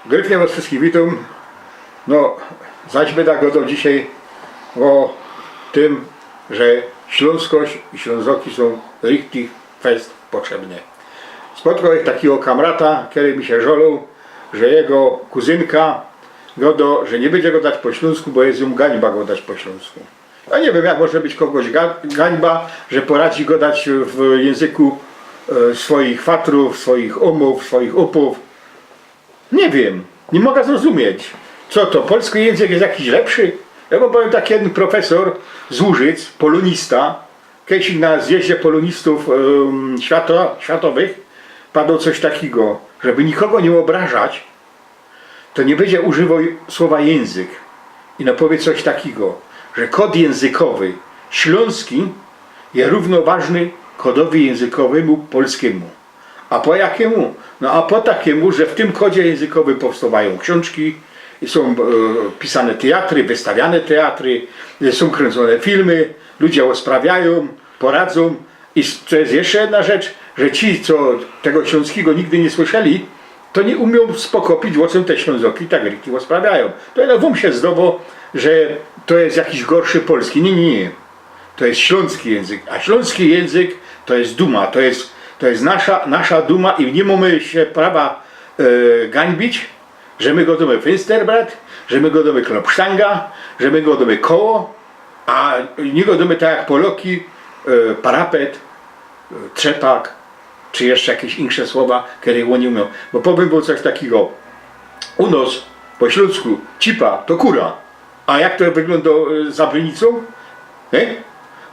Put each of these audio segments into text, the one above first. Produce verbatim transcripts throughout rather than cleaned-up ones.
Gryfnie wos wszyskich witōm. No, zaś byda godoł dzisiej ô tym, że ślōnskość i Ślōnzoki sōm richtig fest potrzebne. Spotkoł ich takigo kamrata, kery mi sie żaloł, że jego kuzynka godo, że niy bydzie godać po ślōnsku, bo je jōm gańba godać po ślōnsku. A niy wiym, jak może być kogoś ga-, gańba, że poradzi godać w jynzyku, e, swoich fatrōw, swoich ōmōw, swoich ōpōw. Niy wiym, niy moga zrozumieć. Co to, polski jynzyk je jakiś lepszy? Jo wōm powiym tak, jedyn profesor z Łużyc, polōnista, kedyś na zjeździe polōnistōw, em, świata, światowych padoł coś takigo, żeby nikogo niy ôbrażać, to niy bydzie używoł słowa jynzyk. Ino powiy coś takigo, że kod jynzykowy ślōnski je rōwnoważny kodowi jynzykowymu polskimu. A po jakimu? No a po takimu, że w tym kodzie jynzykowym powstowajōm ksiōnżki, sōm, e, pisane tyjatry, wystawiane tyjatry, e, sōm kryncōne filmy, ludzie ôsprawiajōm, poradzōm. I s-, to je jeszcze jedna rzecz, że ci, co tego ślōnskigo nigdy niy słyszeli, to niy umiōm spokopić, ô czym te Ślōnzoki tak richtig ôsprawiajōm. To jedno wōm sie zdowo, że to je jakiś gorszy polski. Niy, niy, niy. To je ślōnski jynzyk, a ślōnski jynzyk to je duma, to je, to je nasza, nasza duma i niy mōmy sie prawa, e, gańbić, że my godōmy fynsterbrat, że my godōmy klopsztanga, że my godōmy koło, a niy godōmy tak jak Poloki, e, parapet, e, trzepak, czy jeszcze jakeś insze słowa, kere ôni umiōm. Bo powiym wōm coś takigo. U nos po ślōnsku cipa to kura. A jak to wyglōndo, e, za Brynicōm? Niy?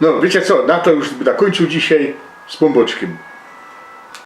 No, wiycie co, na to już byda kōńczōł dzisiej z Pōnbōczkiym.